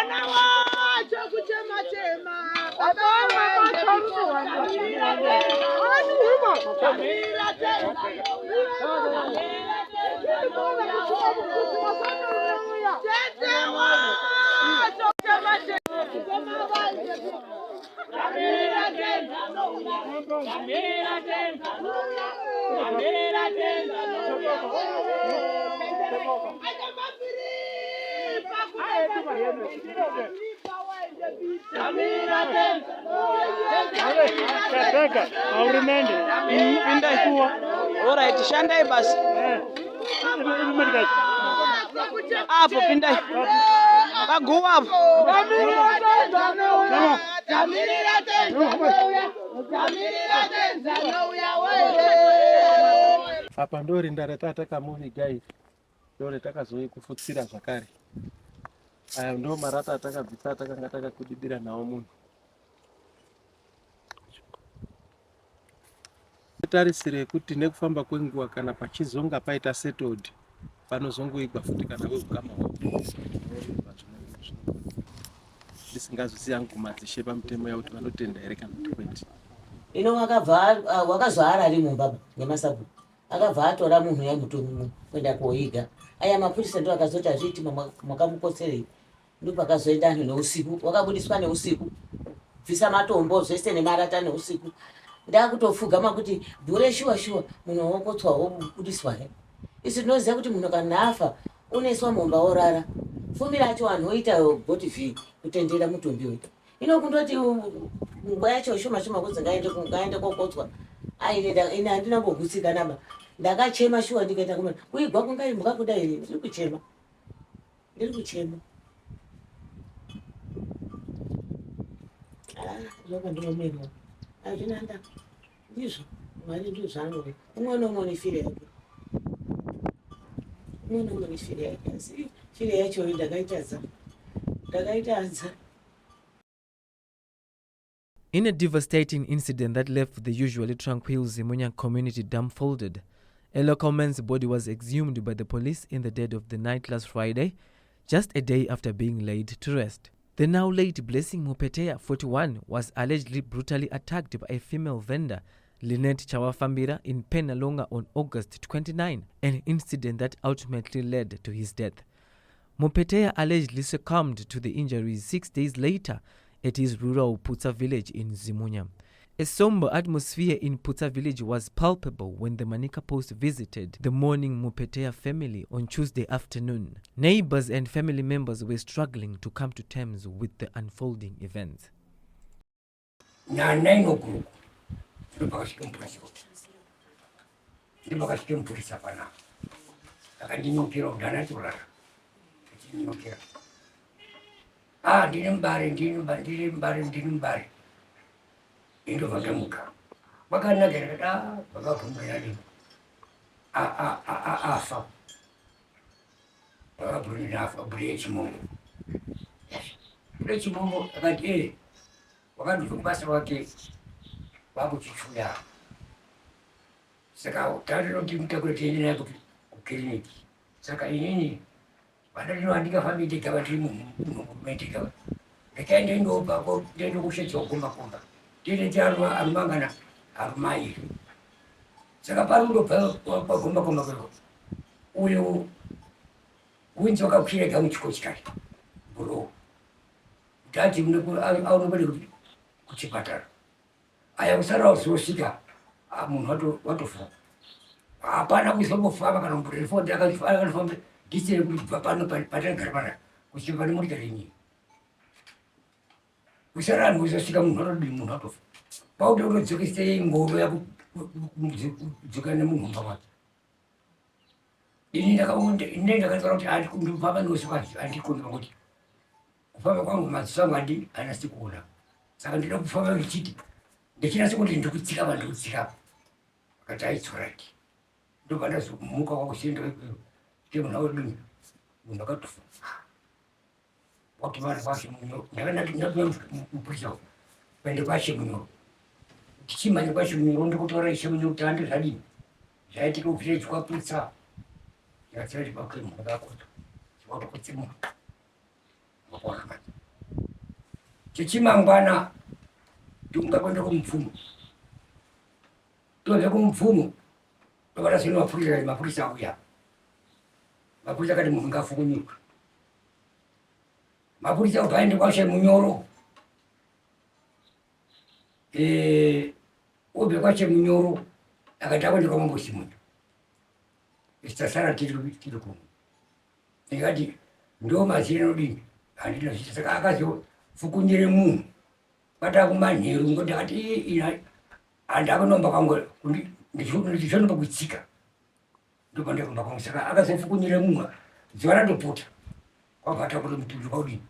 Mwana wacho kuchema chema. Tataka, hurumende Pindai. Alright, shandai basi. Apo pindai. Paguva apo. Apa ndorinda ratakamuviga iri ndoretakazoikufutsira zvakare. Aya ndo marata atakabvisa atakanga takakudibira nawo munhu. Tarisiro yekuti nekufamba kwenguva kana pachizonga paita settled panozongoigwa futi kana weukama ndisingazvisi yangu madzishe pamutemo yakuti vanotenda here kana kuti kwete. Ino wakabva wakazoarari mumba nemasabhuku akabva atora munhu uya mutunhu kuenda koiga. Aya mapurisa ndo akazoti hazviiti makamukotserei. Ndopakazoenda anhu neusiku, wakabudiswa neusiku, bvisa matombo zvese nemarata neusiku. Ndakutofugama kuti bhure shuwa shuwa munhu wokotswa wobudiswa he. Isu tinoziva kuti munhu kana afa unoiswa mumba worara. Fumi racho vanhu voita goti vhii kutendera mutumbi uyu. Ino kundoti nguva yacho shoma shoma kunzi ngaende ngaende kokotswa. Aine ini handina kumbogutsikana ba. Ndakachema shuwa ndikaita kumana kuigwa kunga imbwa kudai ndiri kuchema. Ndiri kuchema. Ah, zvakandiomera. Hazvina nda. Ndizvo Mwari ndizvo zvaanoda. Umwe neumwe une firo yake. Umwe neumwe une firo yake. Asi firo yacho ndakaitadza. Ndakaitadza. In a devastating incident that left the usually tranquil Zimunya community dumbfounded, a local man's body was exhumed by the police in the dead of the night last Friday, just a day after being laid to rest. The now late Blessing Mupetea, 41, was allegedly brutally attacked by a female vendor, Lynette Chawafambira, in Penalonga on August 29, an incident that ultimately led to his death. Mupetea allegedly succumbed to the injuries 6 days later at his rural Putsa village in Zimunya. A somber atmosphere in Putsa village was palpable when the Manica Post visited the mourning Mupetea family on Tuesday afternoon. Neighbors and family members were struggling to come to terms with the unfolding events. Na 9 o'clock ndopakasvika mupurisa, ndopakasvika mupurisa panapa akandinyokera kuti anatorara achinyokera, ah, ndine mubare, ndine mubare, ndine mubare, ndine mubare. Indobva ndamuka, kwakanaka ndikati, ah, vakabvumira afa, vakabvumira afa bure yechimombo, bure yechimombo. Akati e wakandibva kubasa kwake kwakuchichuya, saka tarinoti mutakure tiende naye kukiriniki. Saka inini vandadino handingafambi ndega, vandiri muhurumende ndega, rekai ndendobva ndende kushedziwa gomba komba, ndiende tiaruma arumangana arumairi. Saka pari kundobva pagomba komba kweko uyu winzi wakakwira ega muchikochikari bro dhadhi aunobode kuchipatara aya kusara uzosvika munhu watofa, hapana kuzombofamba kana kumborefoni akanofamba distance kubva pano patagara pana kusvika pane motikari inyi. Kusara anhu uzosvika munhu atodii, munhu atofa. Paude kutodzokesei ngoro yakudzoka nemunhu mumba mwake. Ini ndakataura kuti handikundofamba nosuka, handikoni pakuti kufamba kwangu madziso angu andi hanasi kuona, saka ndinoda kufamba ndichiti ndichinatsa kuti ndikutsika pa ndikutsika. Akati aitsorati, ndobva ndazomuka kwakusienda ke munhu audini, munhu akatofa. Watumana kwashe munyoro, ndakandati mupurisa kuende kwashe munyoro, tichimhanya kwashe munyoro, ndikutaura ishe munyoro kuti handi zvadini zvaitika kuvhireji kwaputsa. Ndikatsira chibakwe munhu akakota chiwatokotse munhu. Mapona manje. Chechimangwana tomuka kuenda kumupfumo. Tobve kumupfumo tobata sino mapurisa, mapurisa auya. Mapurisa akati munhu ngafukunyuka. Mapurisa obva aende kwashe munyoro. Eh, obve kwashe munyoro akati akuende kwamambo Simunya. Tasara tiri kuno. Ndikati ndo mazina anodini handina zviita saka akazofukunyire munhu kwata kumanheru ngo ndakati ina handakunomba kwangu ndichonomba kutsika ndobva ndakumba kwangu saka akazofukunyire munhu zuva ratopota kwabva atakuti mutundu kwaudini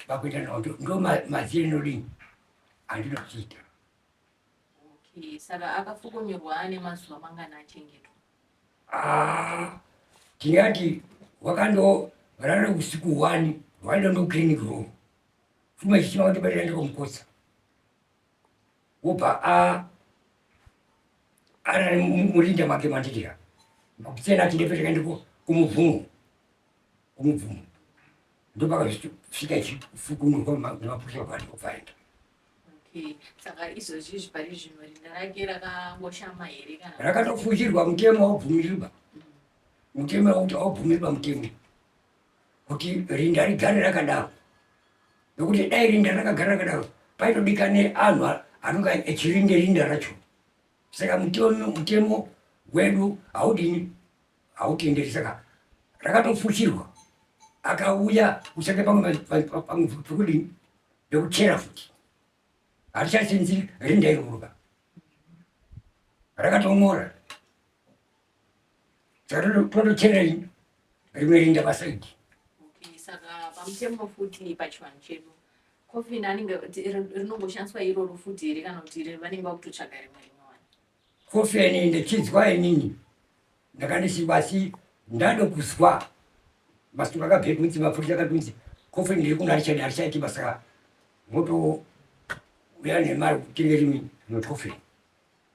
vakuenda nawo ndo mazina anodini handina kuchiita. Okay, saka akafukunyurwa ane mazuva mangani achengetwa? Ah, tingati wakando rara usiku wani waenda ndo clinic room fuma chichima kuti bata ndiko mukotsa wobva a arare murinda make mandidira makutsena achindepeteka ndiko kumubvumo kumubvumo ndopakasvika ichifukunurwa nemapurisa vakati obvaenda. Okay. Saka izvozvi izvi pari zvino rinda rake rakangoshama here kana rakatofushirwa mutemo haubvumirwa mutemo wakuti haubvumirwa mutemo kuti rinda rigare rakadaro nokuti dai rinda rakagara rakadaro paitodikane anhu anonga echirinde rinda racho saka mutemo mutemo wedu haudini hautenderi saka rakatofushirwa akauya kushanda pamwe pamwe pekudini pekuchera futi harichasenzi rinda iroro rakatomora saka totochera rimwe rinda pasaidi. Okay, saka pamutemo futi pachivanhu chedu coffin anenge rinongoshandiswa iroro futi here kana kuti vanenge vakutotsvaga rimwe rinyowani? Coffin ndechinzwa inini ndakandisiwa asi ndado kuzwa masuku akabve kunzi mapurisa akati kunzi coffin ndiri kuno harichadi harichaiti basa moto uya nemari kutenge rimwe rimwe coffin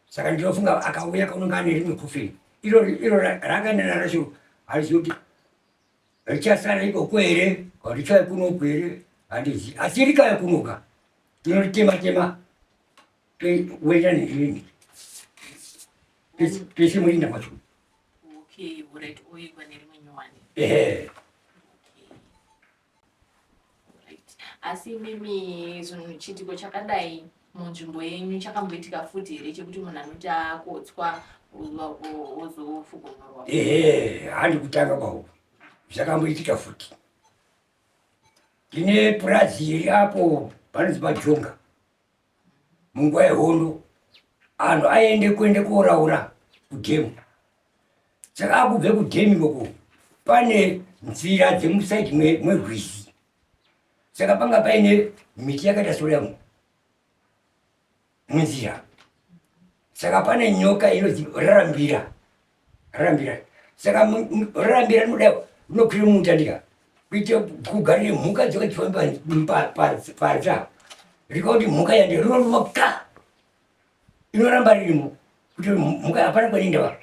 saka ndinofunga akauya kaunonga ane rimwe coffin iro iro rakaendana racho harizivi kuti richasara ikoko here kana richauya kunoku here handizivi asi rikauya kunoka tinoritema tema toenda nerini tese murinda macho. Okay, alright, oigwa nerimwe nyowani. Ehe. Okay. Alright. Asi imimi zvinhu chiitiko chakadai munzvimbo yenyu chakamboitika futi here chekuti munhu anoti akotswa ozofukunurwa? Ehe, handi kutanga kwawo. Zvakamboitika futi. Tine purazi iri apo panonzi paJonga. Munguva yehondo anhu aiende kuende koraura kudhemu. Saka akubve kudhemu ikoko pane nzira dzemusaidi mwerwizi. Saka panga paine miti yakaita soyamu munzira. Saka pane nyoka inonzi rarambira. Rarambira. Saka rarambira rinoda rinokwira mumutandika kuite kugarire mhuka dzoka dzifamba patsva. Rikaoti mhuka yande rinoruma ka inoramba ririmo kuti mhuka hapana kwainoenda va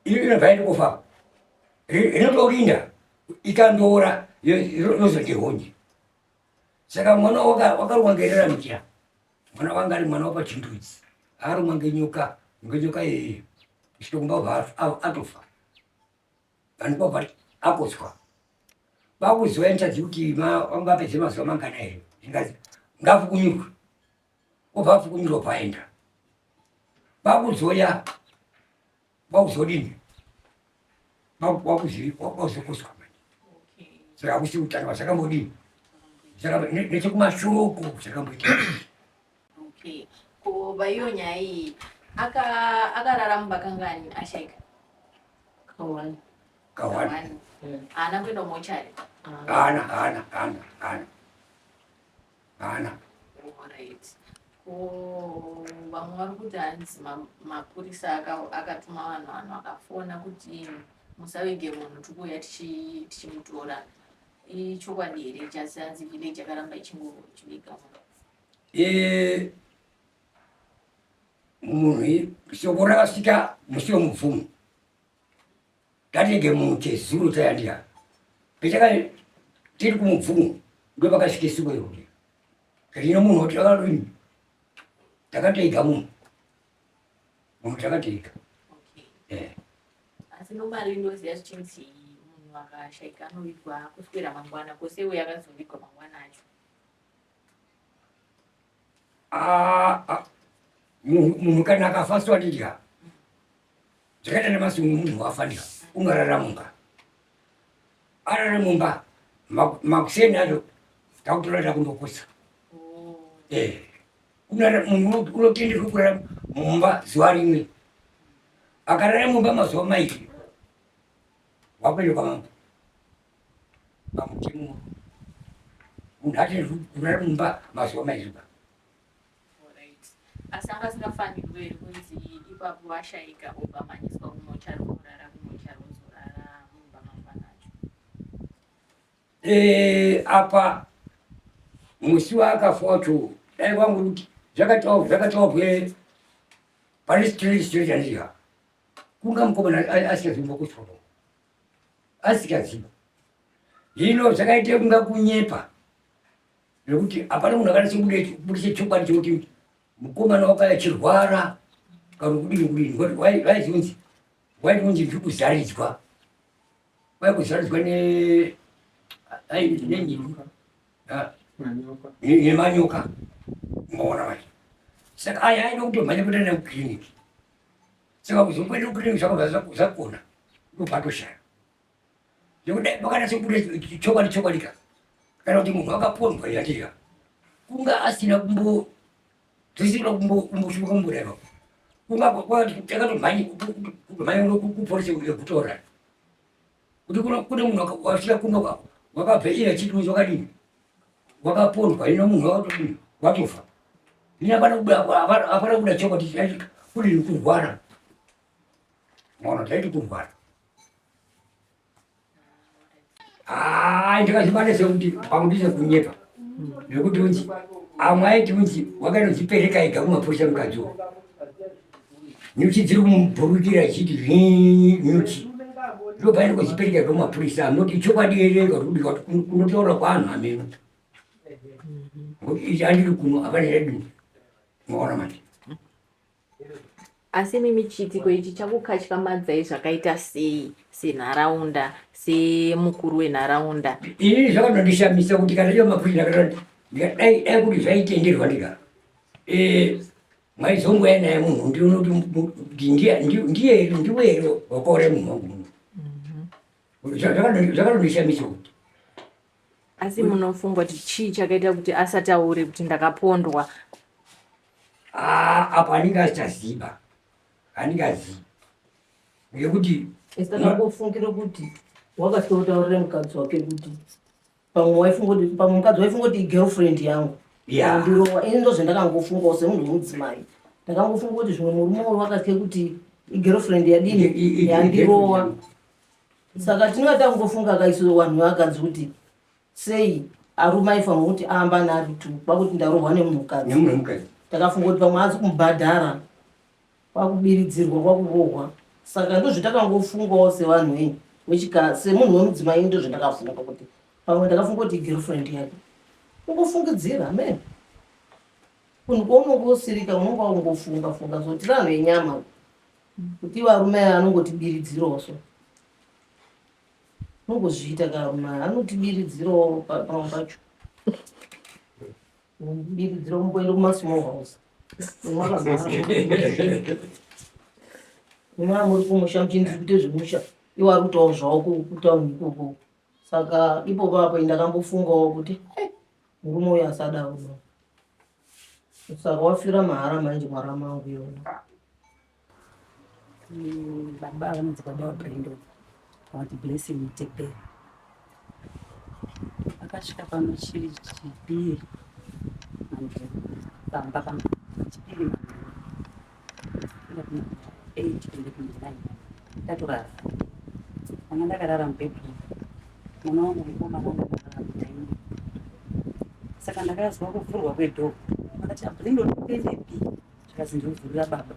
inobva yaenda kofa rinotorinda ikandoora yozoti honye. Saka mwana wakarumwa ngererambira mwana wanga ari mwana wapachindudzi arumwa ngenyoka ngenyoka iyeyo kusvika kumba atofa vanhu akotswa vakuziva ndichazivi kuti vanga apedze mazuva mangana here zvingazi ngafukunyurwe obva afukunyurwa paenda vakuzoya vakuzodini vakuzokotswa manje saka hakusi kutanga zvakambodini nechekumashure uko zvakamboita. Okay. Ko paiyo nyaya iyi akarara mumba kangani ashaika? Kawani. Kawani. Haana kuenda kumochari? Haana, haana, haana, haana. Haana. Alright. Ko vamwe vari kuti hanzi mapurisa akatuma vanhu vanhu vakafona kuti musavige munhu tikuuya tichimutora. Ichokwadi here chasi hanzi village yakaramba ichingochiviga munhu? Eh, munhu shoko rakasvika musi wemubvumo tatege munhu chezuro tayandira pechaka tiri kumubvumo ndopakasvika siko irori. Rino munhu woti akadini takateiga munhu munhu takateiga. Eh. Asi nomari inoziva zvichinzi munhu akashaika anovigwa kuswera mangwana kose uye akazovigwa mangwana acho. Ah, ah. Munhu kana akafa swadidya zvakaita nemasungu munhu wafanira unorara mumba arare mumba makuseni acho takutora takundokosa oh. eh, munhu unotenderwa kurara mumba zuva rimwe akarara mumba mazuva mairi wakuenda kwamambo pamutemo munhu atenderwi kurara mumba mazuva mairi ba Asi anga asingafanirwi here kunzi ipapo ashaika obva amhanyiswa kumochari kunorara kumochari ozorara mumba mangwana acho? Eh, apa musi waakafa wacho dai wangu kuti zvakataurwa zvakataurwa pane straight straight andidya kunga mukomana asikazivi kuchikoro asikazivi hino zvakaita kunga kunyepa nekuti hapana munhu akwanisa kubudisa chokwadi chekuti mukomana wakaya achirwara kana kudini kudini ngokuti vaizonzi waitonzi ndiri kuzaridzwa waikuzaridzwa nemanyoka maona manje saka aya aida kutomhanya kuenda naye kukiriniki saka kuzomboenda kukiriniki zvakabva zvakona ndobva atoshaya Nekuti dai pakanatso kubuda chokwadi chokwadi ka kana kuti munhu akapondwa yandika kunga asina kumbo dzisina kumbo kumboshuka kumbuda ipapo kunga takatomhanya kumhanya kupolisi yekutora kuti kune munhu wasvika kuno wakabva iye achiti unzi wakadini wakapondwa ino munhu wakatodini watofa ine hapana kubuda hapana kubuda chokwadi kudini kurwara maona taiti kurwara Hayi ndakazvibata sekuti pamwe ndichekunyepa nekuti unzi amwe aiti unzi wakanodzipereka ega kumapurisa mukadzi uwo nyuchi dziri kumubhurukira ichiti nyuchi ndopaenda kudzipereka ega kumapurisa anoti chokwadi here kunotaura kwaanhu ameno ngokuti ichi andiri kuno hapana chadini maona manje Asi imimi chiitiko ichi chakukatyamadzai zvakaita sei senharaunda semukuru wenharaunda? Ini zvakatondishamisa kuti kana ivo mapurisa akatoti dai dai kuti zvaitenderwa ndika eh, maizongouya naye munhu ndione kuti ndiye ndiye ndiwe here wakauraya munhu wangu muno zvakatondishamisa kuti Asi munofunga kuti chii chakaita kuti asataure kuti ndakapondwa? Ah, apo anenge asichaziva anenge aziva ngekuti Ndakangofungira kuti wakatya kutaurira mukadzi wake kuti pamwe waifunga kuti pamwe mukadzi waifunga kuti igirlfriend yangu Yeah. andirowa ini ndozvandakangofungawo semunhu wemudzimai ndakangofunga kuti zvimwe murume uyu wakatya kuti igirlfriend yadini yandirowa yangu. Saka tinenge tangofunga ka isu vanhu vakadzi kuti sei arume aifanirwa kuti aambane ari two kwakuti ndarohwa nemunhukadzi. Nemunhukadzi. Takafunga kuti pamwe haasi kumubhadhara kwakubiridzirwa kwakurohwa. Saka ndozvatakangofungawo sevanhu venyu wechika semunhu wemudzimai ndozvandakafunga kuti pamwe ndakafunga kuti girlfriend yake. Kungofungidzira amen. Kunhu kwaunonge usirika unonge wakungofunga funga so tiri vanhu venyama. Kuti varume aya anongotibiridzirawo so. Unongozviita ka varume aya anotibiridzirawo pamwe pacho. Biridzira kumboenda kuma small house. Makazara. Mwa muri kumusha muchinzi kuite zvemusha iwo ari kutawo zvawo kutauni ikoko. Saka ipopo apo ndakambofungawo kuti eh, murume uyu asadaro. Saka wafira mahara manje mwarama angu iwona. Baba vanonzi baba vaBrandon kana kuti Blessing Mutepera akasvika pano chiri chipiri manheru pamba pano chipiri manheru kuenda kuna 8 kuenda kuna 9 ndatorara ndanga ndakarara mubedroom mwana wangu mukomana anga akarara mudining saka ndakazwa kuvhurwa kwedhoo vakati abrendo ndikuendepi zvikazi ndinovhurira baba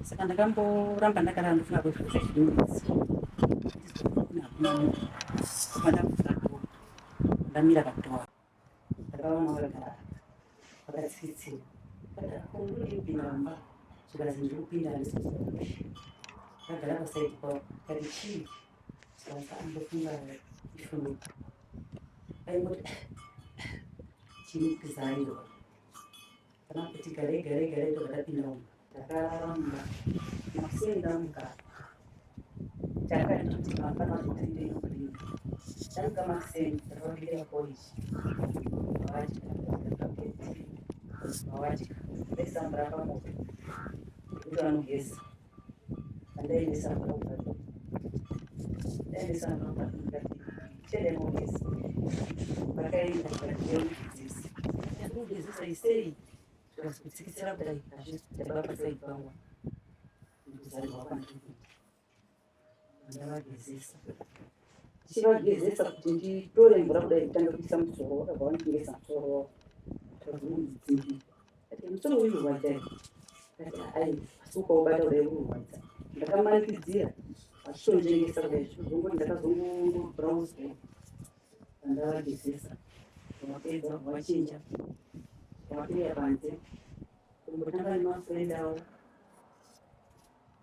saka ndakamboramba ndakarara ndofunga kwe 5 minutes ndizokuna hakuna munhu ndabva ndavhura dhoo ndamira padhoo. Ndakaona vakagara vakatsikitsira. Ndiri kupinda mumba, zvikanzi ndiri kupinda, handisi kuzwa. Ndagara pasaidi pavo, ndikati chii? Zvikanzi andofunga ifuru. Aingoti chiri kuzarirwa. Kana kuti garei garei garei, tobva tapinda mumba. Takarara mumba. Makuseni ndamuka, takatoti mafana kuti tiende kukiriniki. Tamuka makuseni, takabikira porridge, vadya, tea, vadya. Ndaisa mvura pamoto yekuti vanogeza. Pandaendesa mvura kubathroom, ndaendesa mvura kubathroom, ndikati chiendai mogeza. Vakaenda, ndikati kugezesa, kugezesa isei? Zvikanzi kutsikitsira kudai, hazvisi kutamba pasaidi pangu, ndikuzarirwa kwandiri kuita. Ndavagezesa, ndichivagezesa kuti nditore mvura kudai kutanga kuisa musoro, vakabva vanditengesa musoro wavo. Takazongodzimbi ati musoro uyu urwadza here? Ndati ai, asi ukaubata kudai ururwadza. Ndakamanikidzira achitonjengesa kudai, zvichizongoti ndakazongobrauze. Pandavagezesa, vapedza, vachinja, vakuya panze kumbotanga nemafriend avo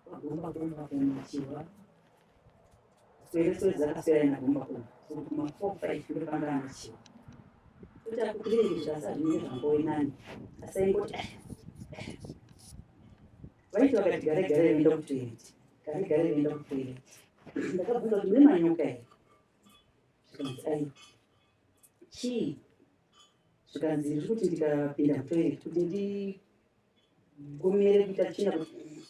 pagomba komba kumachiva. Swere swere dzakaswera ina gomba komba sokuti ma 4 5 ndopanga anachiva kuti akukiriniki. Zvasi zvinenge zvangove nani, asi aingoti vaiti vakati gare gare voenda kutoilet, gare gare voenda kutoilet. Ndakabvunza kuti mune manyoka here? Zvikanzi aiwa. Chii? Zvikanzi ndiri kuti ndikapinda mutoilet kuti ndigomere kuita tsvina, kuti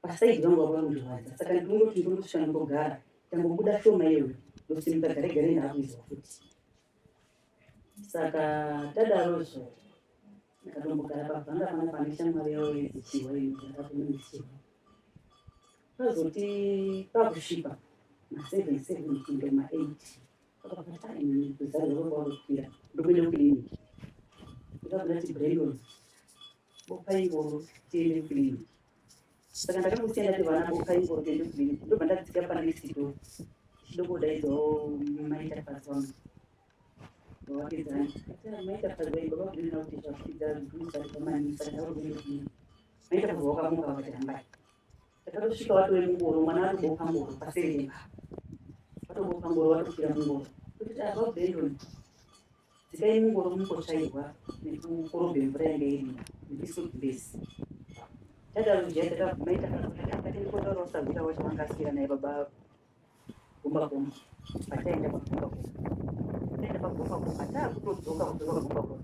pasaidi vangu vakandirwadza, saka ndinongoti ndongosvika ndongogara, ndangobuda shoma iyoyo, ndosimuka gare gare ndaakuizwa futi. Saka tadarozvo, ndakatombogara pabhanga pana pane shamwari yavo yedzichiwa iyo ndakatonoichiwa. Pazoti pakusvipa ma7 7 kuenda ma8, vakabva ai kuzarurwa kwakukwira, ndokuenda kukiriniki. Ndakabva ndati Brandon, bopai ngoro tiende kukiriniki. Saka ndakangosiya ndati vana bopai ngoro tiende kukiriniki, ndobva ndadzika panext door ndichidongodaidzawo maita pasi vangu vavakidzani. Maita pasi vaibva vakuenda kuti zvakwidza glusa pamani, saka ndavakuenda kukiriniki. Maita pasi vakamuka vakati hambai. Takatosvika watove mungoro, mwana atobopa ngoro paseri, watobopa ngoro, watokwira mungoro. Kuti ava Brandon, dzikai mungoro mukotsvairwa nekukorobhe mvura yanga irimo nekuisukumbezi. Tadaro jaya takabvuma. Takatendikotaurawo sahwira wacho vanga aswera naye baba gomba komba. Pataenda pagomba komba, taenda pagomba komba, taakutodzoka kudzoka pagomba komba,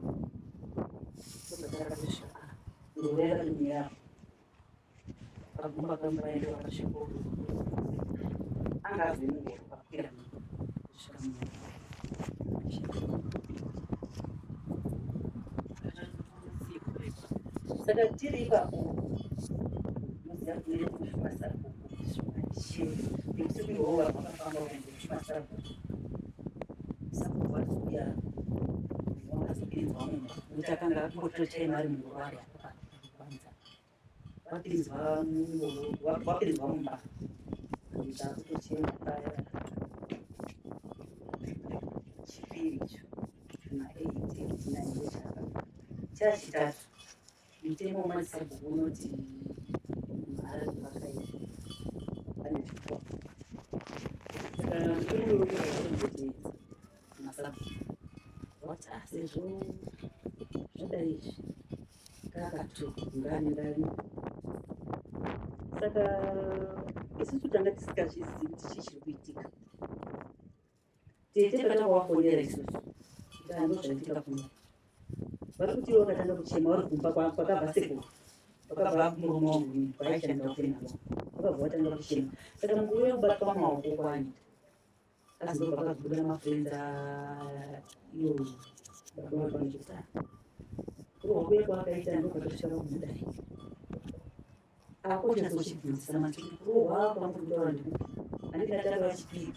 tobva takatosvika ngoro yakatomira pagomba komba. Ende vakasvika, anga abve mungoro, akwira kusvika mungoro. Saka tiri ipapo, muziva kunoenda kumasabhuku nekuti kuiwawo vanhu vakafamba kuenda kumasabhuku. Sabhuku vazouya, vakazopinzwa mumba nekuti akanga akungotochema ari mungoro ari apa kwanza. Vapinzwa mungoro, vapinzwa mumba, ndakutochema paya. Chipiri icho ma8 8 9 ndochaka chachitatu. Mutemo wemadzisabhuku unoti munhu arari vakaipa pane zvikoro, saka mutemo uyoyo masabhuku wati ah, sezvo zvadai izvi kakatu ngani ngani. Saka isusu tanga tisingazvizivi kuti chii chiri kuitika. Tete patakawafonera isusu kuti ando zvaitika kuno, vari kuti ivo vakatanga kuchema vari kumba kwakabva sekuru, kwakabva murume wangu kwaishanda kutenavo, vakabva vatanga kuchema. Saka munguva yekubatwa maoko kwaanita asi ndobva vakazobuda mafriends iyo baba vacho vanochiti kurohwa kuya kwaakaita, ndobva tosvika pakumudai akonyatsochibvunzisa manje kuti kurohwa kwamuri kutaura ndikupi? Handiti ndatanga chipiri,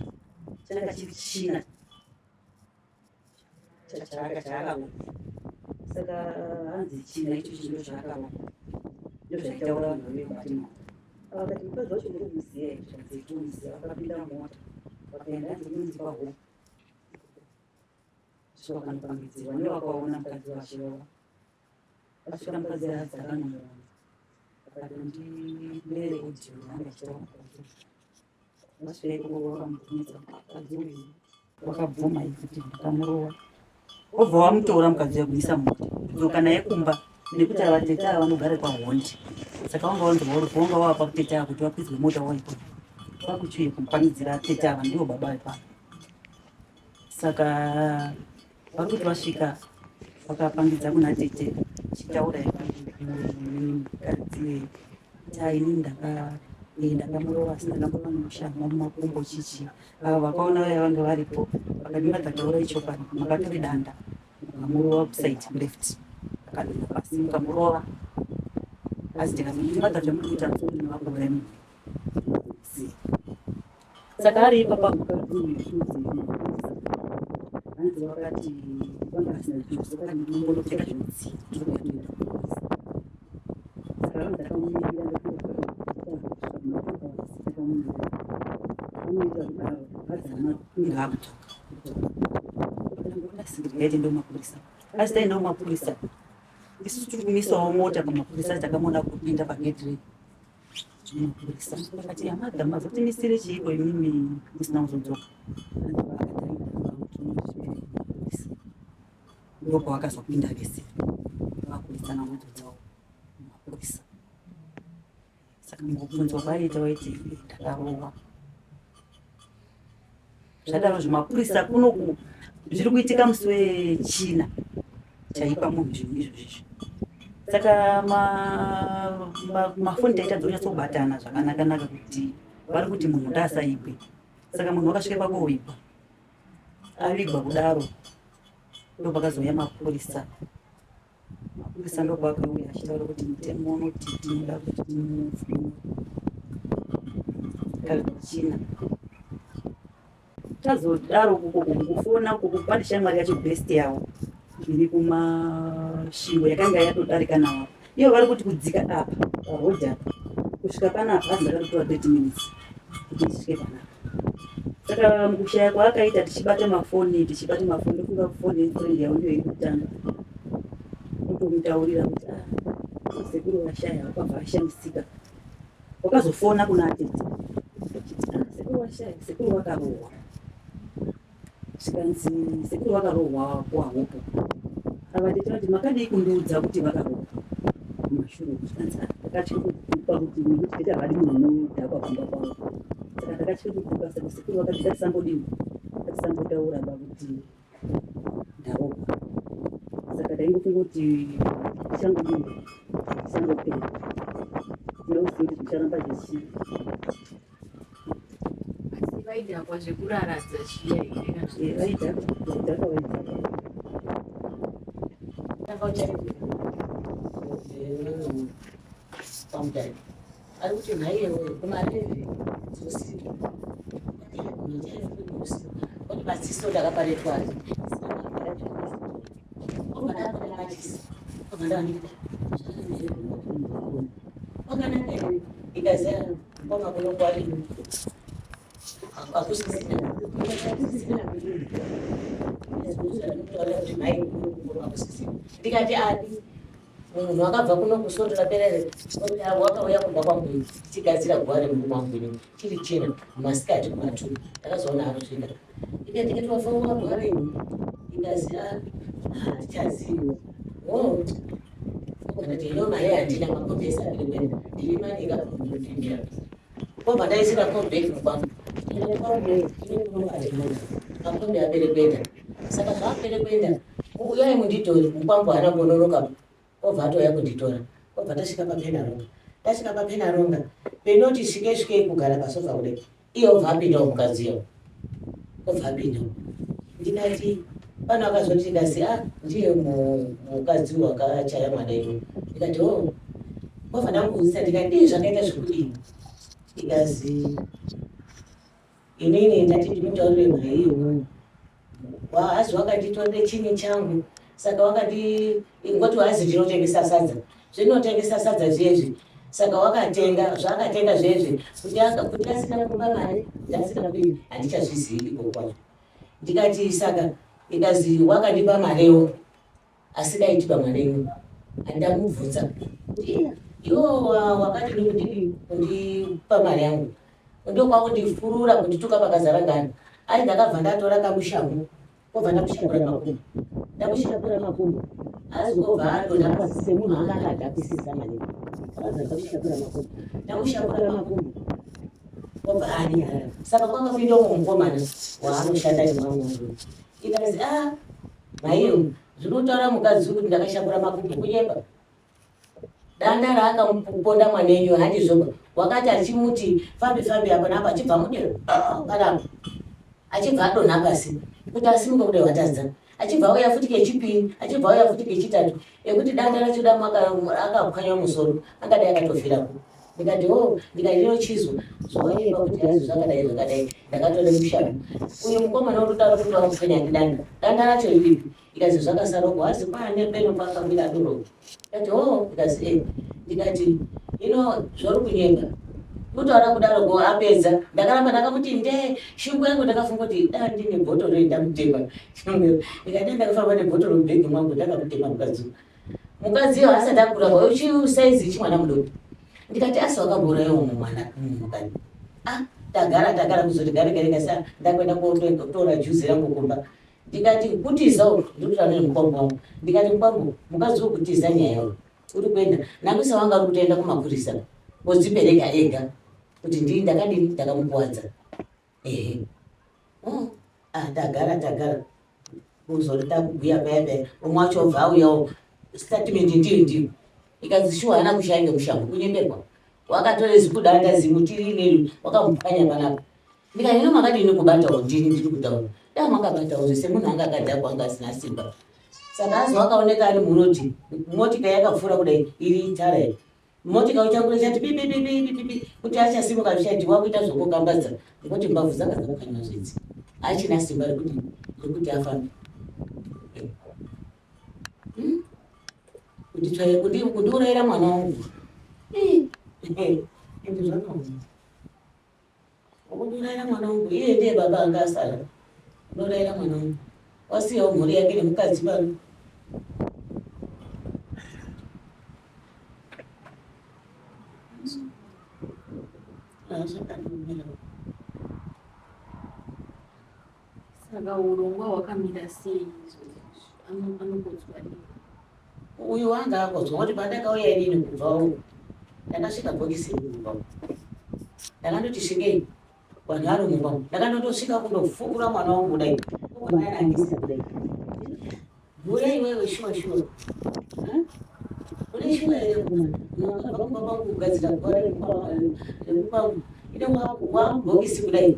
changa chiri china chaaka chaakarohwa. Saka hanzi china ichochi ndo chaakarohwa, ndozvaitaura vanhu vevebati maoko. Vakati mukadzi wacho muri kumuziva here? Zvanzi tomuziva. Vakapinda mumota vakaenda, hanzi kunonzi pahope. Kusvika kanopangidzirwa nevakaona mukadzi vachirova. Vasvika mukadzi adzi akanomuona. Akati ndibere audio yanga ichitaura mukadzi. Vasvika ikoko vakamubvunza mukadzi uyu wakabvuma iyi kuti ndakamurova. Wobva wamutora mukadzi uya kumuisa mumota kudzoka naye kumba nekuti ava tete ava vanogara kwaHondi. Saka wanga wanzi wanga wava kwatete ava kuti vakwidzwe mota waikona. Kwakuchiuye kumupanidzira tete ava ndivo baba vepano. Saka vari kuti vasvika vakapangidza kuna tete chitaura mukadzi taini ndakamurova asi ndakamurova nemushango mumakumbo chichi ava vakaona vaya vanga varipo vakati madhataura ichokwadi makatore danda mukamurova kusaidi left akadonha pasi mukamurova asi tikazoti madhata muri kuita vakuuraya munhu Saka ari ipapa mukadzi uyu hanzi vakati vanga vasina juzi vakati ndinombonopfeka zvinodziya ndinokuya kuenda kumapurisa. Saka vanzi akamumirira ndakamumirira amumirira kudaro hanzi hama kunge akudzoka ndikaite ndomapurisa asi taenda kumapurisa isusu tiri kumisawo mota pamapurisa takamuona kupinda pagedhi redu Mapurisa vakati amadha mazotimisire chiiko imimi musina kuzodzoka ndopavakazopinda vese vakuritsana moto dzavo mapurisa saka mukubvunzwa kwaiita waiti ndakarohwa Zvadaro zvemapurisa kunoku zviri kuitika musi wechina chaipa munhu zvinhu izvozvizvi saka mafoni taita dzonyatsobatana zvakanakanaka kuti vari kuti munhu ndaasaigwe saka munhu wakasvika pakuoigwa avigwa kudaro ndopakazouya mapurisa Mapurisa ndopaakauya achitaura kuti mutemo unoti tinoda kuti timupfume kachina tazodaro kuko kufona kuko pane shamwari yacho best yavo iri kumasvingo yakanga yatodarika nawo iyo vari kuti kudzika apa parodhi apa kusvika panapa hanzi ndakatotora 30 minutes kuti ndisvike panapa Saka mukushaya kwaakaita tichibata mafoni tichibata mafoni ndofunga foni yefriend yavo ndiyo iri kutanga ndotomutaurira kuti ah sekuru vashaya vakabva vashamisika wakazofona kuna atete ah sekuru vashaya sekuru vakarohwa zvikanzi sekuru vakarohwa kuahopo ava tete vati makadii kundiudza kuti vakarohwa kumashure zvikanzi ah, ndakatya kukupa kuti nekuti tete havadi munhu unodhakwa kumba kwavo saka ndakatya kukupa saka sekuru vakati ngatisambodini ngatisambotaura ba kuti ndarohwa saka taingofunga kuti tichangodini tichangopera tinoziva kuti zvicharamba zvichi Asi vaidhakwa zvekuraradza zviya here kana Eh, vaidhakwa vaidhakwa vaidhakwa pamutare ari kuti nhaiyewe kumareve dzosika kuti maziso ndakaparetwa Ndikati ani munhu akabva kuno kusvondo rapera wakauya kumba kwangu tichigadzira guva remurume wangu ini chiri chena masikati kumatu ndakazoona arosvika Ndikati wafawa gwara ini ingaziva handichazivi. Oh. Ndikati ino mari handina makombi ese apere kuenda. Ndine mari ikapindira. Kobva ndaisira kombi kwangu. Makombi apere kuenda. Saka zvaapere kuenda uyai munditore mukwangu haana kunonoka obva atouya kunditora obva tasvika papenaronga tasvika papenaronga penoti svike svikei kugara pasofa kudai iye obva apindawo mukadzi iye obva apindawo ndikati pano akazoti ndikasi a ah, ndiye mukadzi wakachaya mwana iwe ndikati o oh. obva ndamubvunzisa ndikati ndii zvakaita zvekudini ndikazi Inini ndati ndimutaurire mhai iyoyo. Hazi wakanditorere chini changu saka wakati ngoti hazi ndinotengesa sadza zvinotengesa sadza zvezvi saka wakatenga zvaakatenga zvezvi kuti kuti asina kupa mari kuti asina kudini handichazvizivi ikoko kwacho ndikati saka Ikazi wakandipa marewo asi dai tipa mwana imwe andamubvunza kuti iya iwo wakati kundipa mari yangu ndokwakundifurura kundituka pakazara ngani ai ndakabva ndatora kamushango kobva ndamushakura makumbo ndamushakura makumbo asi kobva adonha pasi semunhu anga akadhapisisa maningi akabva ndamushakura makumbo ndamushakura makumbo kobva anyarara saka kwakapinda umwe mukomana waanoshanda nemwana wangu ikazi a ah, maiyo zvinotaura mukadzi kuti ndakashakura makumbo kunyepa danda raakamuponda mwana enyu handizvoba wakati achimuti fambi fambi apa napa achibva mudero ah, panapa achibva adonha pasi kuti asimuke kudai watadza achibva auya futi kechipiri achibva auya futi kechitatu ekuti danda racho damu akapwanywa musoro angadai akatofirapo ndikati o oh, ndikati ndinochizwa zvawayepa kuti hanzi zvakadai zvakadai ndakatore mushana uyu mukomana utotaura kuti wakupwanya ndidanda danda racho riripi ikazi zvakasara uko hazi kwaane peno pakamira doro ndikati o oh, ndikazi e eh. ndikati ino zvauri kunyenga kutaura kudaro ko apedza ndakaramba ndakamuti nde shungu yangu ndakafunga kuti da ndine bhotoro ndamutema ndikati ndakafamba nebhotoro mubhegi mwangu ndakamutema mukadzi mukadzi iyo asati akura kwayo chisaizi chimwana mudoko ndikati asi wakambourayiwa mumwana mukani ah tagara tagara kuzoti gare gare kasa ndakuenda kotora juzi rangu kumba ndikati kutiza uku ndikutaura nemukwambo wangu ndikati mukwambo mukadzi wekutiza nyaya uyu uri kuenda nakusa wanga uri kutoenda kumapurisa odzipereka ega kuti ndii ndakadini ndakamukuwadza ehe oh, ah, tagara tagara kuzoti takubhuya paya paya umwe wacho obva auyawo statement ndiyo ndiyo ikanzi shuwa haana kushaya ngemushango kunyeperwa wakatore zikudanda zimuti rineri wakamupwanya panapa ndikati hino makadini kubatawo ndini ndiri kutaura dai makabatawo zvese munhu anga akadhakwa anga asina simba saka azi wakaoneka ari murodi motika yakapfuura kudai iri tara iyi motika uchakura chati pipipipipipi kuti achasimuka zvichati wakuita zvokukambadza nekuti mbavhu dzanga dzakukanywa zvidzi achina simba rekuti rekuti afambe hmm? kuti tsvaye kundiurayira mwana wangu ende zvakaoma Unourayira mwana wangu iye ndiye baba anga asara. Unourayira mwana wangu. Wasiyawo mhuri yake nemukadzi pano. Saka urongwa hwakamira sei izvozvi? Anokodzwa rini? Uyu wanga akodzwa kuti pandakauya inini kubva uku ndakasvika bhokisi mumba umu. Ndakandoti svikei vanhu vari mumba umu. Ndakandotosvika kundofukura mwana wangu kudai. Anangisa kudai. Mhuri iwewe shuwa shuwa. Une shuwa here mwana? Wakabva kumba kwangu kugadzira guva rekumba kwangu. Ine wabhokisi kudai.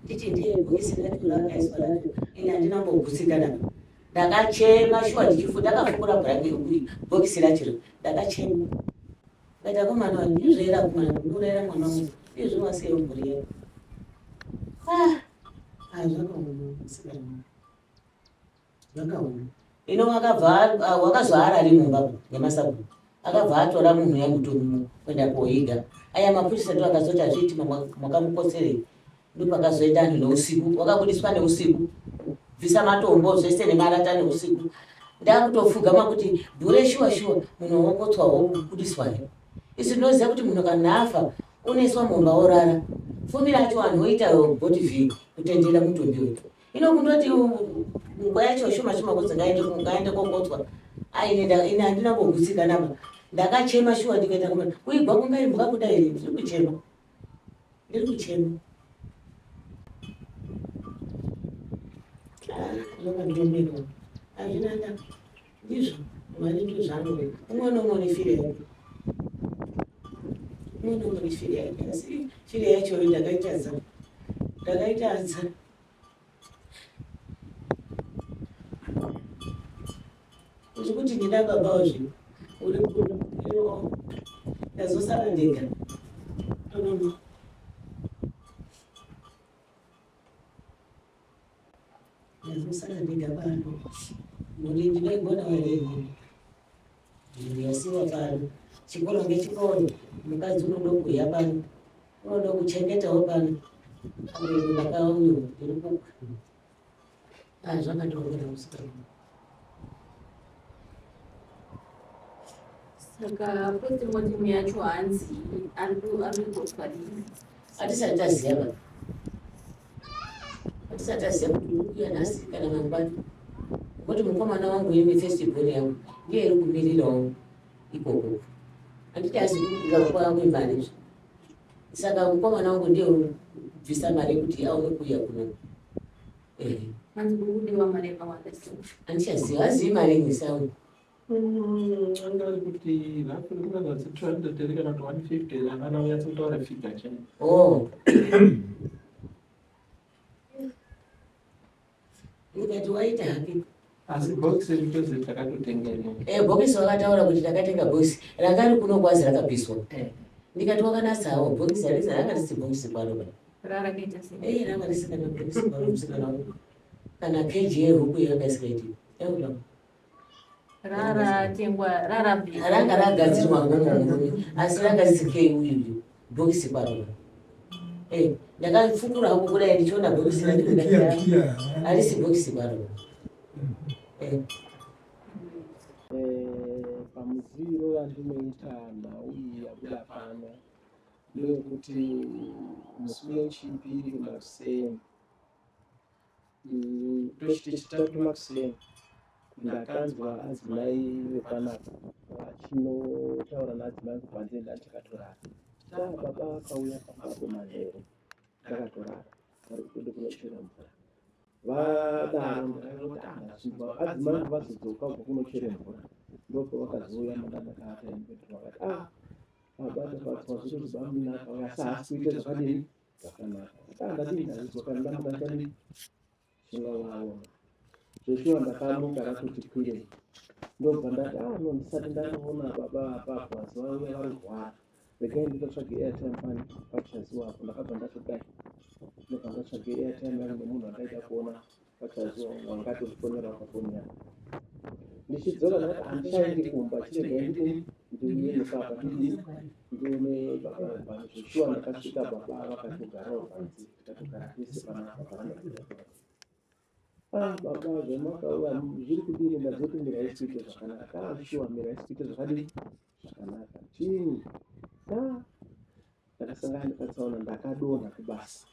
Nditi ndiye bhokisi racho rakaiswa racho. Ini handina kumbogutsikana. Ndakachema shuwa ndichifu ndakafukura bhurangi bhokisi racho ndakachema. Ndikaita komana wangu ndizvo komana ndinourayira mwana wangu izvo wasiya mhuri yako. Ah, ah zvakaoma musikana. Zvakaoma. Ino wakabva ah, wakazoara ari mumba nemasabhuku akabva atora munhu yamutomu kuenda koiga aya mapurisa ndo akazoti azviiti mwakamukotserei ndopakazoenda anhu neusiku wakabudiswa neusiku bvisa matombo zvese nemarata neusiku ndakutofugama kuti bhure shuwa shuwa munhu wokotswa wobudiswa here isu tinoziva kuti munhu kana afa unoiswa mumba orara fumira acho vanhu voita body view kutendera mutumbi wetu ino kundoti nguva yacho shoma shoma kunzi ngaende kokotswa aine ine handina kugutsikana ndakachema shuwa ndikaita kuma kuigwa kunga imbwa kudai here ndiri kuchema ndiri kuchema zvakandomirwa hazvina nda ndizvo mwari ndozvaanoda umwe noumwe une firo yake umwe noumwe une firo yake asi firo yacho ndakaitadza ndakaitadza Uri kuti ndida baba wazve uri kuno ndazosara ndega no. Ndazosara ndega pano mhuri ndinoigona here inini mhuri yasiwa pano chikoro ngechikoro mukadzi unoda kuuya pano unoda kuchengetawo pano ndakauyo ndiri kuka Ah, zvakandiomera musikana. Saka postmortem yacho hanzi ari kuitwa rini? Hatisati taziva baba. Hatisati taziva kuti uri kuuya nhasi kana mangwana. Ngokuti mukomana wangu imi first born yangu ndiye iri kumirirawo ikoko. Handiti azi kubuda kwangu imari izvi. Saka mukomana wangu ndiye uri kubvisa mari yekuti aone kuuya kuno. Eh. Hanzi kuri kudiwa mari yakawanda sei? Handichaziva, hazivi mari ini sawu. Anga ari kuti roughly kunganzi 200 here kana kuti 150 havana kunyatsotaura figure chaiyo. Oh. Ndikati waita hake. Asi bhokisi ritozi takatotenga rinenge. Eh, bhokisi wakataura kuti takatenga bhokisi ranga riri kuno kwazi rakapiswa. Ndikati wakanatsawo bhokisi harisi ranga risi bhokisi kwaro ba. Rarakaita sei? Eh, ranga risi kana bhokisi kwaro musikana wangu. Kana keji yehuku yanga isikaiti. Yakuda. Raratengwa rarabikwa. Ranga ragadzirwa ngomurume asi ranga risikei uyu bhokisi kwaro. Eh, ndakafukura hangu kudai ndichiona bhokisi racho ndikati harisi bhokisi kwaro. Eh. Pamuziviro wandinoita nhau iyi yabuda pano ndeyekuti musi wechipiri makuseni tochiti chitatu makuseni ndakanzwa adzimai vepanapa vachinotaura naadzimai angu panze ndandakatorara. Ah, baba vakauya pambapo manheru ndakatorara vari kutoda kunochera mvura. Vadaro ndakangoti ah ndazvinzwa adzimai angu vazodzoka kubva kunochera mvura ndopavakazouya manga ndakaata ini bedroom vakati ah baba tafadzwa zviri kuti bamuna akauya asi haasi kuita zvakadini zvakanaka. Ndati ah ndadini ndazvinzwa kana ndamuka ndichadini Zvinovaona. Zveshuwa ndakamuka ratoti kwirei. Ndobva ndati ah no ndisati ndanoona baba apapo asi vauya varurwara. Regai nditotsvage airtime pani pachaziwa apo ndakabva ndatodai. Ndobva ndatsvage airtime yangu nemunhu andaida kuona pachaziwa wanga atondifonerawo pafoni yangu. Ndichidzoka ndakati handichaendi kumba chiregai ndidini ndiuye nepapa ndidini ndione baba pano. Zveshuwa ndakasvika baba vakatogarawo panze tikatogara tese panapa paranda. Ah baba zvamakauya zviri kudini ndazoti mirai kuite zvakanaka. Ah shuwa mirai kuite zvakadini zvakanaka. Chii? Ah ndakasangana nekatsaona ndakadonha kubasa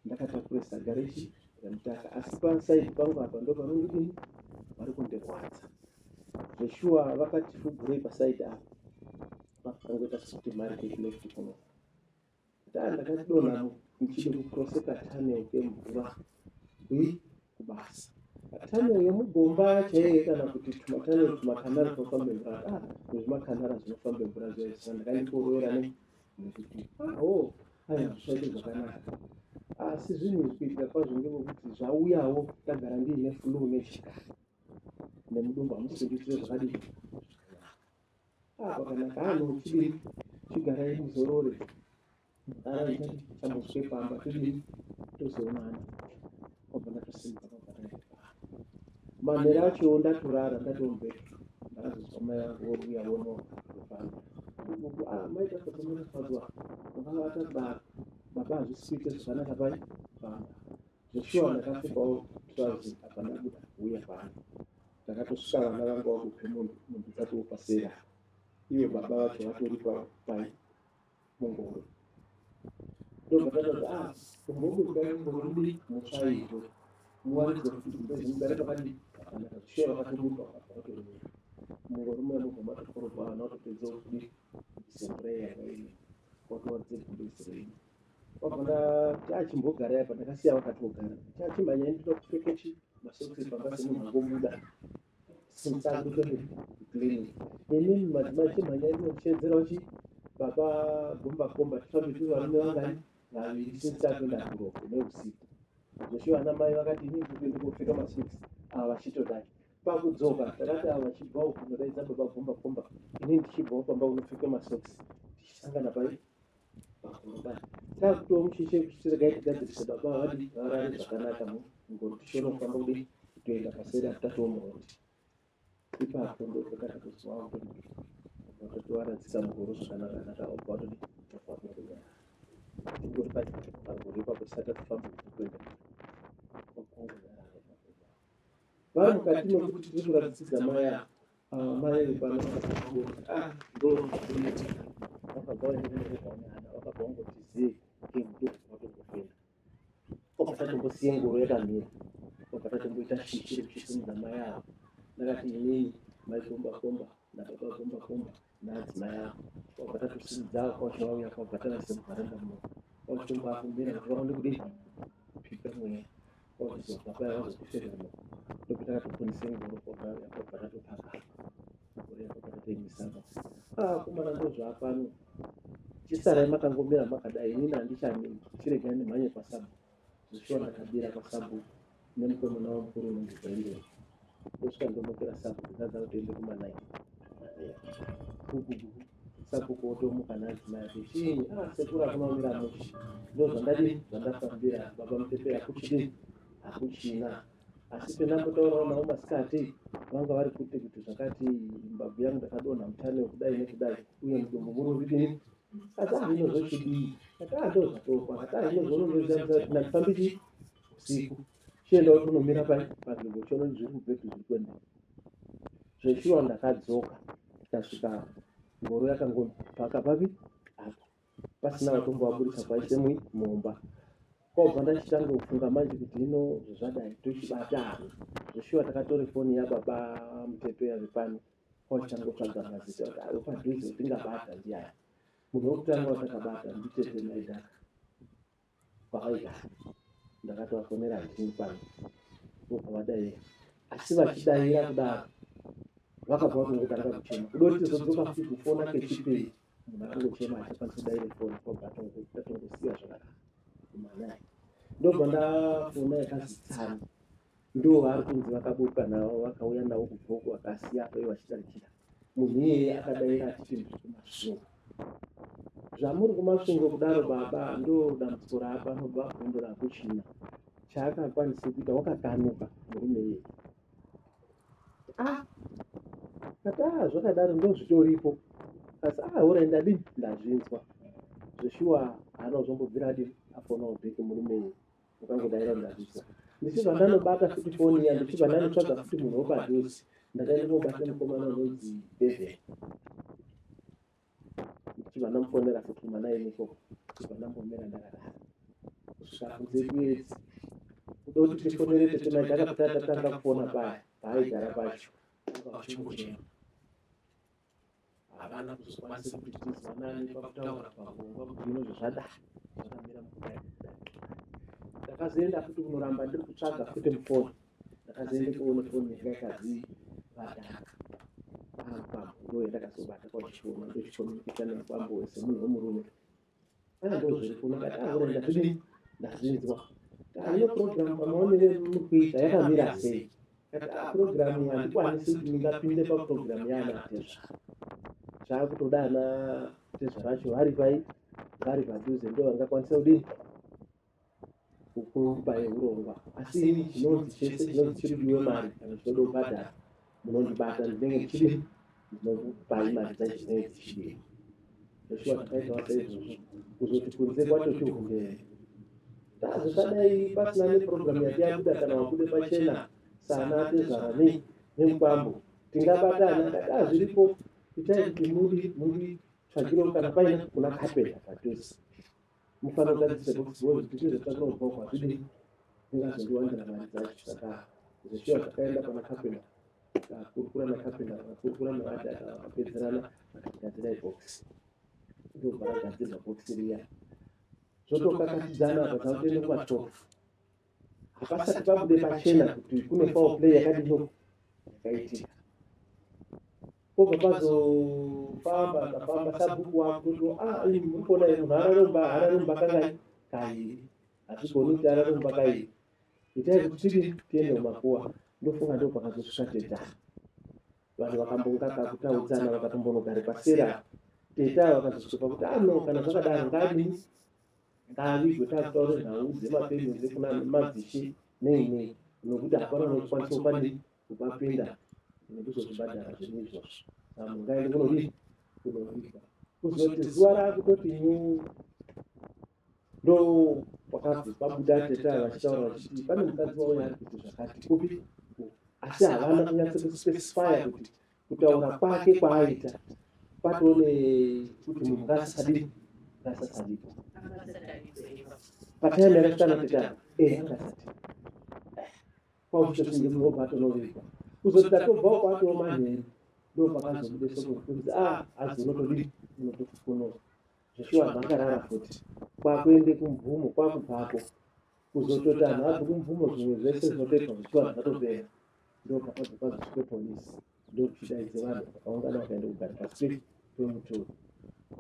ndakatakura saga rechi remutaka asi pasaidi pangu apa ndopanondidini pari kundirwadza zveshuwa vakati fugurei pasaidi apa pakangoita sekuti mari kekuleft kuno Taa ndakadonha ndichida kucrosse katunnel kemvura kubasa. Tunnel yemugomba chaiye kana kuti tumatunnel tumakanara tunofamba mvura. Ah, nezvimakanara zvinofamba mvura zviya saka ndakandiporovera ne nekuti ah, oh, aya zvichaite zvakanaka. Asi zvinhu izvi kuitika kwazvo ngevekuti zvauyawo ndagara ndiine flu nechikari nemudumbu hamusi kundiitira zvakadii Ah, pakanaka hano chidii chigarai muzorore mudhara ndichati chambosvike pamba todii tozoonana kwabva ndatosimuka kwabva ndaenda manhero acho ndatorara ndatomubhedha ndakazozwa mai vangu voruya vonoka pano ah mai tafadzwa makavata kudaro baba hazvisi kuita zvakanaka pai pamba zveshuwa ndakapfekawo trouse apa ndabuda kuuya pano Takatosvika vana vanga vakupe mombe dzatoo paseri apa ivo baba vacho vatori pai mungoro ndobva tatati ah kumboburukai mungoro mudi mutsvairwe muwaridzwe kuti dzimba dzimugare pakadii pakanaka zvishuwa vakatoburuka vakabva vatorumira mungoro muya mubva matokorobha vana vatopedza kudii kubvisa mvura iya yanga irimo watowaridze gumbezi renyu wabva ndati achimbogarai apa ndakasiya vakatogara chachimhanyai ndinoda kupfeka chi masokisi pamba semunhu angobuda since akutoende kuclinic inini madzimai chimhanyai ndinochedzerawo chi baba gomba komba tifambe tiri varume vangani vaviri since akuenda kuroko neusiku zveshuwa ana mai vakati inini ndikuende kopfeka masokisi ava vachitodai pakudzoka takati ava vachibvawo kunodaidza baba gomba komba inini ndichibvawo pamba kunopfeka masokisi tichisangana pai Takutowa mushe kuti regai tigadzirise baba vadi varare zvakanaka mungoro tichiona kufamba kudii kutoenda paseri apo tatova muroti ipapo ndopatakatonzwa vatotiwaradzika mugoro zvakanaka naka vabva vatodi tafamba kunyara tingori pagoro ipapo tisati tatofamba kuenda. Vari mukati mekuti tiri kuratidzidza mai ava, ava mai vepano ah, ndo zvinoitika. Vakabva vaenda nehana, vakabva vangoti zii ndokubva Kwabva tatombosiya ngoro yakamira, kwabva tatomboita shishi rekuchisimudza mai ava. Ndakati inini mai komba komba nababa komba komba naadzimai avo. Kwabva tatosimudza ava kwacho vauya kwabva tavaisa muvharanda muno. Kwachitomboakumbira kuti vaone kudii kupika mweya. Kwachizobva paya vazotifemera. Ndobva takatoponesa ngoro kwabva vauya kwabva tatopaka. Ngoro yakabva tatoimisa apa. Ah, komana ndozvaapano. Chisarai makangomira makadai inini handichamiri chiregai ndimhanye kwasabhuku. Zveshuwa ndakabira kwasabhuku nemukomana wamukuru unonzi Brandon. Ndosvika ndomukira sabhuku dzadza kutoende kumanaini. Gugugugu sabhuku wotomuka naadzimai ake chii ah sekuru hakuna kumira mushe ndozvandadii zvandafambira baba Mutepe hakuchidii hakuchina. Asi pendambotaurawo navo masikati vanga vari kuti kuti zvakati mbabvu yangu ndakadonha mutunnel kudai nekudai uye mudumbu muri kudini asi ahino zvochidii ati ah ndozvatokwa ati ahino zvononoziva kuti ndandifambi chii usiku chienda kuti unomira pai panzvimbo uchiona kuti zviri kubvepi zviri kuenda zveshuwa ndakadzoka ndikasvika ngoro yakangopaka papi apa pasina vatombovaburitsa kwaise mumba kwabva ndachitanga kufunga manje kuti hino zvazvadai tochibata ani zveshuwa takatore foni yababa mutepe yavepano kwachitanga kutsvaga mazita kuti ayo padhuze tingabata ndiani munhu wekutanga watakabata nditete maidhaka kwavaigara ndakatovafonera handini pano vobva vadaira asi vachidaira kudaro vakabva vatongotanga kuchema kuda kuti tizodzoka futi kufona kechipiri munhu akangochema achakwanisa kudaire foni kwabva tatongosiya zvakadaro kumanai ndobva ndafona yakazi tsano ndo vaari kunzi vakabuka navo vakauya navo kubvoko vakasiya apo ivo vachidarikira munhu iyeye akadaira achiti ndiri kumasvingo zvamuri kumasvingo kudaro baba ndo dambudziko raapanobva hondo rakuchina chaakakwanise kuita wakakanuka murume iyeye ah kati ah zvakadaro ndozvitoripo asi ah horai ndadii ndazvinzwa zveshuwa haana kuzombobvira adii afonawo bheki murume iyeye Ukangodaira ndazvisa. Ndichibva ndanobata futi foni iya ndichibva ndanotsvaga futi munhu wepadhuze. Ndakaenda kobata mukomana unonzi Bevan. Ndichibva ndamufonera futi kumanaini ikoko. Ndichibva ndambomira ndakadaro. Kusvika kunze kuedzi. Kuda kuti tifonere tete Maidhaka patanga tatanga kufona paya paaigara pacho. Anga vachingochema. Havana kuzokwanisa kuti tizwanane pakutaura pahurongwa kuti hino zvazvadai zvakamira mukudai nekudai. Ndakazoenda futi kunoramba ndiri kutsvaga futi mufoni. Ndakazoenda kuona foni yanga yakazi vadhaka. Akwambo ndo yandakazobata kwachiona ndochikomuniketa nekwambo semunhu wemurume. Aya ndozviri kuno ndati ahura ndazvidii ndazvinzwa. Hino program pamaonere muri kuita yakamira sei? Ndati ah program handikwanisi kuti ndingapinde paprogram yaana tezvara. Zvakutoda ana tezvara vacho vari pai vari padhuze ndo vangakwanisa kudii kukupai hurongwa asi ini chinonzi chese chinonzi chiri kudiwe mari kana chinoda kubhadhara munondibata ndinenge ndichidii ndinokupai mari dzacho dzinenge dzichidiwa zveshuwa takaitawo saizvozvo kuzoti kunze kwacho chihungere tazvisadai pasina neprogramu yati yabuda kana wabude pachena sana tezvara nei nemukwambo tingabatana akati azviripo itai kuti muri muri tsvagirewo kana paine kuna kapenda padhuze mufanira kugadzirisa box because kuti tizotanga kubva uko hazvidi ndingazondiwandira mari dzacho saka zveshuwa takaenda pana carpenter tikakurukura nacarpenter vakakurukura navadhaka vakapedzerana vakatigadzirai box ndobva ragadzirwa box riya zvotokakatidzana apa dzakutoenda kuma12 hapasati pabude pachena kuti kune foul play yakadini yakaitika Pobva pazofamba tafamba sabhuku wakuti ah imi muri kuona here munhu araromba araromba kangani kairi hazvigoni kuti araromba kairi itai kuti tidi tiende kumakuwa ndofunga ndo pakazosvika teta vanhu vakambonga kakutaudzana vakatombonogare pasera teta vakazosvika pakuti ano ah, kana zvakadaro ngadini ngaavigwe takutaure nhau dzemapenyu dzekuna madzishe nei nei nokuti hapana unokwanisa kupadii kupapinda nekuzozvibhadhara zvinhu izvozvo saka munhu ngaende kunodii kunovigwa kuzoti zuva raakutoti nyu ndo pakabva pabuda tete ava vachitaura vachiti pane mukadzi wauya ari kuti zvakati kupi Asi havana kunyatso kuspecifya kuti kutaura kwake kwaaita kwatone kuti munhu ngasasadii ngasasadii patime yakasvikana tetana eh angasati kwakuchitosinge munhu obva atonovigwa kuzoti tatobvawo kwatoo manheru ndo pakazobude soko kunzi a ah, azi unotodii unotofukunura zveshuwa vanhu vakarara futi kwakuende kumvumo kwakubvako kuzototi anhu abve kumvumo zvimwe zvese zvinotoitwa zvichivanhu zvatopera ndopakabva pazosvike polisi ndokuchidaidze vanhu vakaungana vakaenda kugara pasi pemuturu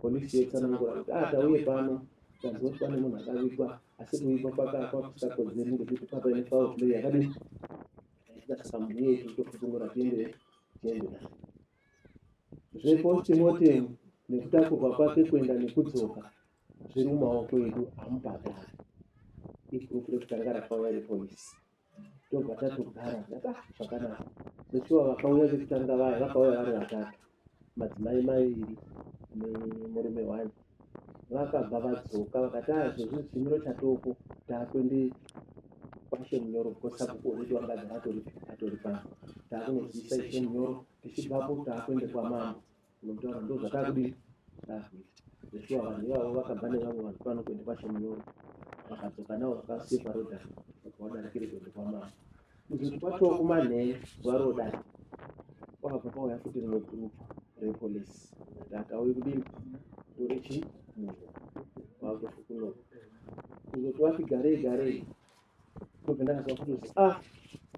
polisi yotsanangura kuti ah tauye pano tanzwa kuti pane munhu akavigwa asi kuvigwa kwakakwa kusikakodzeri ngekuti papaine foul play yakadii saka munhu iyeye tiri kutofukunura tiende tiende naye zvepostmortem nekutakurwa kwake kuenda nekudzoka zviri mumaoko edu hamubhadhari igroup rekutanga rakauya repolisi tobva tatogara ndati ah zvakanaka zveshuwa vakauya vekutanga vaya vakauya vari vatatu madzimai maviri nemurume one vakabva vadzoka vakati ah izvozvi chimiro chatoko takuende kwashe munyoro because sabhuku already wanga agara atori atori pano takunozivisa ishe munyoro tichibvapo takuende kwamambo unotaura ndo zvatakudii takuita zveshuwa vanhu ivavo vakabva nevamwe vanhu pano kuenda kwachemunyoro vakadzoka navo vakasiye parodha vakabva vadarikire kuenda kwamambo kuzoti kwatoo kumanhee zuva rodai kwakabva kwauya futi rimwe gurupu repolisi rakauye kudini tore chi munhu kwakutofukunura kuzoti wati garei garei ndobva ndakazwa kutozi ah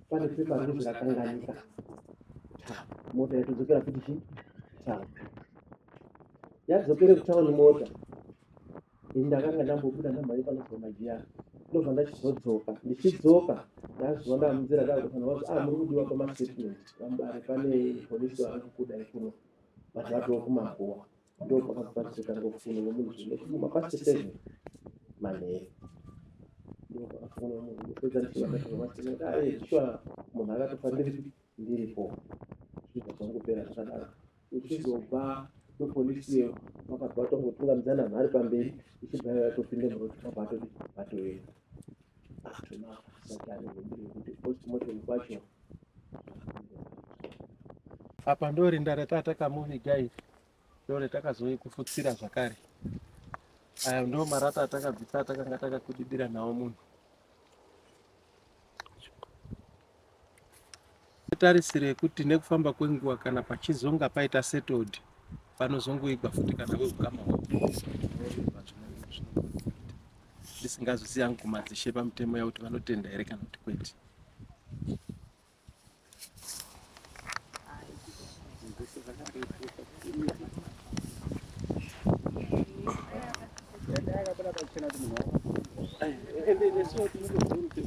pane pepa rinozi rakanganika ta mota yatodzokera futi chi town yadzokere kutown mota ini ndakanga ndambobuda ndamhanye panozwa majiya ndobva ndachizodzoka ndichidzoka ndazviwa ndamunzira ndakutofanira vazi ah muri kudiwa pamastatement vamubare pane polisi vari kukudai kuno but vatoo kumakuwa ndopakakwanisa kufuna munhu zvino past 7 manheru ndopakafuna munhu ndopedza ndichivakati aye sure munhu akatofa ndiri ndiripo zvichibva zvangopera zvakadaro uchizobva kupolisi iyo vakabva vatongotungamidzana mhari pamberi ichibva yatopinda muroad vabva vatoti vatoenda atona kuti postmortem kwacho Apa ndorinda ratakamuviga iri ndoretakazoikufutsira zvakare. Aya ndo marata atakabvisa atakanga takakudibira nawo munhu. Tarisiro yekuti nekufamba kwenguva kana pachizonga paita settled panozongoigwa futi kana weukama hwavo ndisingazosiya hangu madzishe pamutemo yakuti vanotenda here kana kuti kwete. Ende nesuwo tinotoziva kuti